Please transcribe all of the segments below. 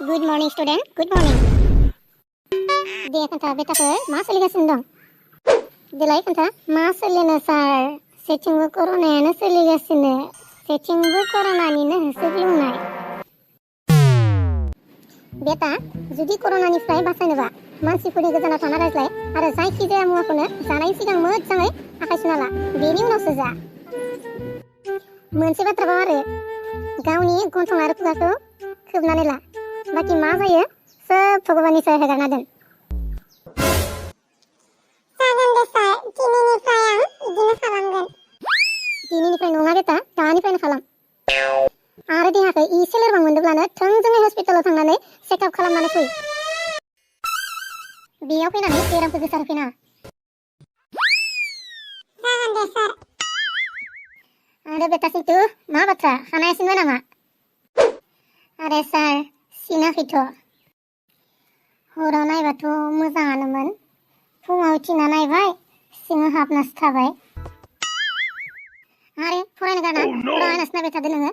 Good morning, student. Good morning. दे खोन्था बेटाफोर मा सोलिगासिनो दं? देलाय खोन्था मा सोलिनो सार? सेथिंबो कर'नायानो सोलिगासिनो। सेथिंबो कर'नानिनो होसोग्लुंनाय। बेटा, जुदि कर'नानिफ्राय बासायनोबा मानसिफोरनि गोजानाव थाना रायज्लाय आरो जायखिजाया मुवाखौनो जानायनि सिगां मोजाङै आखाइ सुना ला। बेनि उनावसो जा। मोनसे बाथ्राबाव आरो गावनि गन्थं आरो खुगाखौ खोबनानै ला। बाखि मा जायो सोब भगबाननि सायाव हेगारना दोन। जागोन दे सार, दिनैनिफ्राय आं बिदिनो खालामगोन। दिनैनिफ्राय नङा बेटा, दानिफ्रायनो खालाम। आरो देहाखौ एसे लोरबां मोनदोंब्लानो थोंजोङै हस्पिटालाव थांनानै चेकआप खालामनानै फै। बेयाव फैनानै बेरामखौ गोसारहोफैना। जागोन दे सार। आरो बेटा सिन्टु, मा बाथ्रा खानाया सिनबाय नामा? आरे सार, सिनाखैथ'। हराव नायबाथ' मोजाङानोमोन। फुङाव उथिना नायबाय, सिङाव हाबनासो थाबाय। आरे फरायनो गारना हराव आयनासो नायबाय थादो नोङो।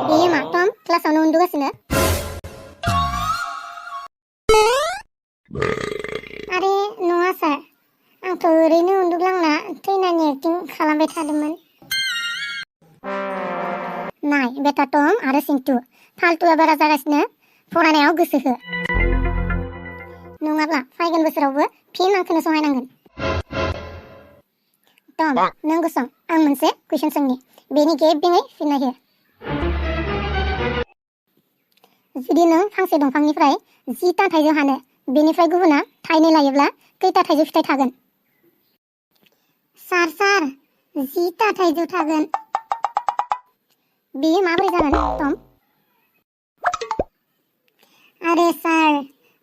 बेयो मा टम क्लासावनो उन्दुगासिनो? आरे नङा सार, आंथ' ओरैनो उन्दुग्लांना थैनायनि एक्टिं खालामबाय थादोंमोन। नाय बेटा टम आरो सिन्टु, फाल्टुआ बारा जागासिनो, फरायनायाव गोसो हो। नङाब्ला फैगोन बोसोरावबो फिन आंखौनो सहायनांगोन। टम, नों गसं, आं मोनसे कुइसन सोंनि, बेनि गेबेङै फिननाय हो। जुदि नों फांसे दंफांनिफ्राय 10टा थाइजौ हानो, बेनिफ्राय गुबुना थाइनै लायोब्ला खैटा थाइजौ फिथाइ थागोन? सार, 10टा थाइजौ थागोन। बेयो माबोरै जागोन टम? आरे सार,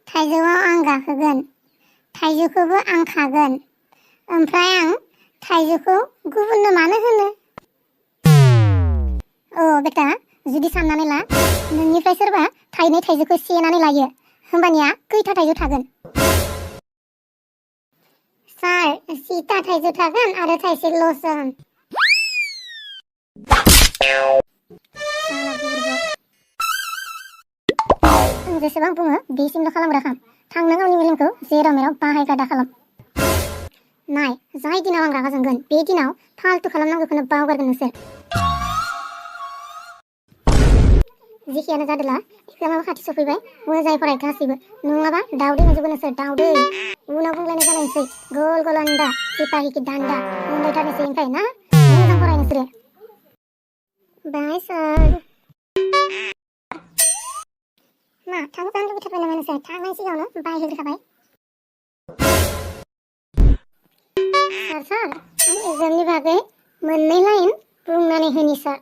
थाइजौआव आं गाखोगोन, थाइजौखौबो आं खागोन, ओमफ्राय आं थाइजौखौ गुबुननो मानो होनो? औ बेटा, जुदि साननानै ला, नोंनिफ्राय सोरबा थाइनै थाइजौखौ सेनानै लायो, होमबानिया खैटा थाइजौ थागोन? सार, 10टा थाइजौ थागोन आरो थाइसे लस जागोन। आं जेसेबां बुङो बेसिमल' खालामग्रा खाम। थां नों आंनि मेलेमखौ जेराव मेराव बाहायग्रा दा खालाम। नाय, जाय दिनाव आं रागा जोंगोन, बे दिनाव फाल्तु खालामनांगौखौनो बावगारगोन नोंसोर। जेखियानो जादोला, एग्जामाबो खाथि सफैबाय, मोजाङै फराय गासैबो, नङाबा दाउदै मोनजोबगोन नोंसोर, दाउदै। उनाव बुंलायनाय जालायनोसै, गल गल आन्दा, सिपाहि कि दान्दा, मोनलायथारनोसै ओमफ्राय ना? मोजां फराय नोंसोरो। बाय सार। मा थांनो जानो लुबैथारबाय नामा नोंसोर? थांनायनि सिगाङावनो बाय होग्रोखाबाय। सार, आं एग्जामनि बागै मोननै लाइन बुंनानै होनि सार।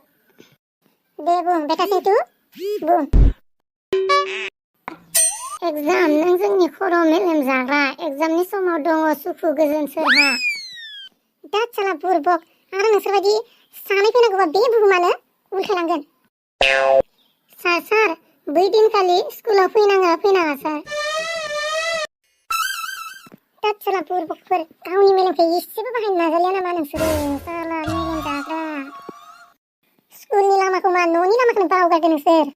दे बुं बेटा सिन्टु, बुं। एग्जाम, नों जोंनि खर' मेलेम जाग्रा, एग्जामनि समाव दङ सुखु गोजोन सोरहा? दात साला बुरबक, आरो नोंसोरबायदि सानै फैनांगौबा बे बुहुमानो उल्थायलांगोन। सार, बै दिनखालि स्कुलाव फैनाङा सार। दात साला बुरबकफोर, गावनि मेलेमखौ एसेबो बाहायनो नाजालिया नामा नोंसोरो? साला मेलेम जाग्रा। स्कुलनि लामाखौ मा न'नि लामाखौनो बावगारदो नोंसोर।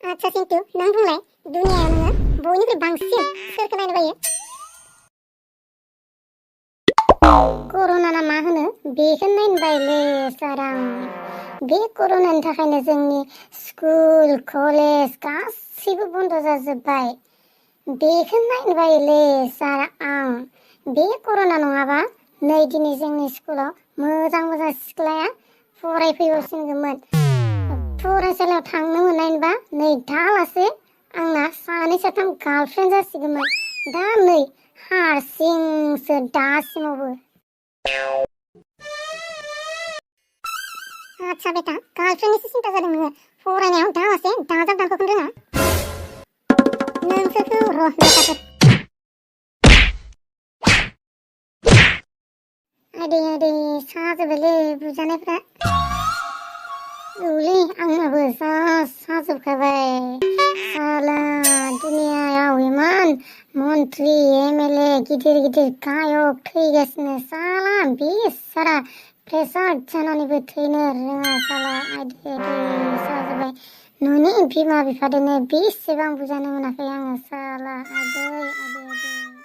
आच्छा सिन्टु, नों बुंलाय, दुनियायाव नोङो बयनिख्रुइ बांसिन सोरखौ नायनो बायो? कर'ना ना मा होनो, बेखौ नायनो बायोलै सार आं। बे कर'नानि थाखायनो जोंनि स्कुल, कलेज गासैबो बन्द जाजोब्बाय। बेखौ नायनो बायोलै सार आं। बे कर'ना नङाबा नै दिनै जोंनि स्कुलाव मोजां सिख्लाया फरायफैबावसिनगौमोन। फरायसालियाव थांनो मोननायबा नै दालासे आंना 2-3 गार्लफ्रेन्ड जासिगौमोन। दा नै हारसिंसो दासिमावबो। आच्छा बेटा, गार्लफ्रेन्डनिसो सिन्था जादों नोङो, फरायनायाव दालासे दाजाब दानख'खौनो रोङा। नोंसोरखौ र' बेटाफोर। आदै साजोबबायलै बुजानायफ्रा। औलै आंनाबो जा साजोबखाबाय। साला दुनियायाव इमान मन्त्रि, एमएलए, गिदिर गायक थैगासिनो, साला बेसारा प्रेसार जानानैबो थैनो रोङा साला आइदै जाजोब्बाय। न'नि बिमा बिफादोनो बेसेबां बुजानो मोनाखै आङो साला आइदै।